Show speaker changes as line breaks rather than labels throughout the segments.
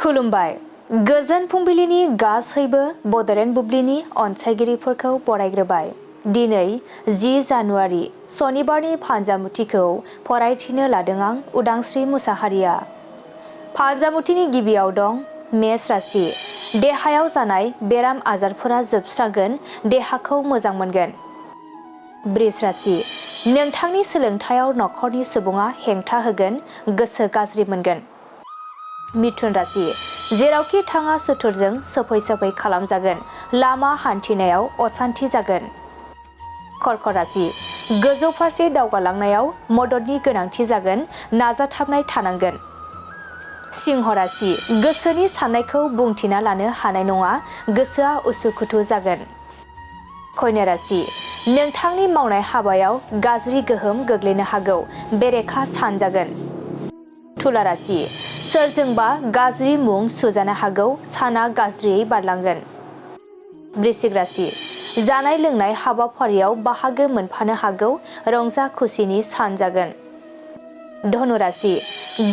खुलुमबाय। गोजोन फुंबिलिनि गासैबो बड'लेण्ड बुब्लिनि अनसायगिरिफोरखौ बरायग्रोबाय। दिनै 10 जानुवारि सनिबारनि फान्जामुथिखौ फरायथिनो लादों आं उदांस्रि मुसाहारिया। फान्जामुथिनि गिबियाव दं मेष राशि। देहायाव जानाय बेराम आजारफोरा जोबस्रांगोन, देहाखौ मोजां मोनगोन। बृष राशि। नोंथांनि सोलोंथायाव नखरनि सुबुङा हेंथा होगोन, गोसो गाज्रि मोनगोन। मिथुन राशि। जेरावखि थाङा सुथुरजों सोफै खालामजागोन, लामा हान्थिनायाव असान्थि जागोन। कर्कट राशि। गोजौ फारसे दावगालांनायाव मददनि गोनांथि जागोन, नाजाथाबनाय थानांगोन। सिंह राशि। गोसोनि साननायखौ बुंथिना लानो हानाय नङा, गोसोआ उसुखुथु जागोन। कन्या राशि। नोंथांनि मावनाय हाबायाव गाज्रि गोहोम गोग्लैनो हागौ, बेरेखा सानजागोन। तुला राशि। सोरजोंबा गाज्रि मुं सुजानो हागौ, साना गाज्रियै बारलांगोन। वृश्चिक राशि। जानाय लोंनाय हाबाफारियाव बाहागो मोनफानो हागौ, रंजा खुसिनि सान जागोन। धनु राशि।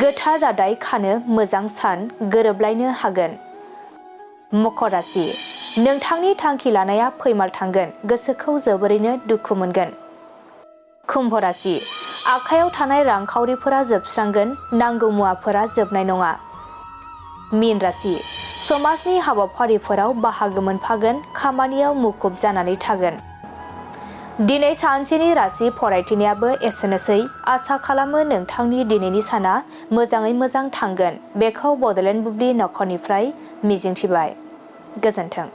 गोथार रादाय खानो मोजां सान, गोरोबलायनो हागोन। मकर राशि। नोंथांनि थांखि लानाया फैमाल थांगोन, गोसोखौ जोबोरैनो दुखु मोनगोन। कुम्भ राशि। आखायाव थानाय रांखावरिफोरा जोबस्रांगोन, नांगौ मुवाफोरा जोबनाय नङा। मीन राशि। समाजनि हाबाफारिफोराव बाहागो मोनफागोन, खामानियाव मुखुब जानानै थागोन। दिनै सानसेनि राशि फरायथिनायाबो एसेनोसै। आसा खालामो नोंथांनि दिनैनि साना मोजाङै मोजां थांगोन। बेखौ बड'लेण्ड बुब्लि नखरनिफ्राय मिजिंथिबाय। गोजोन्थों।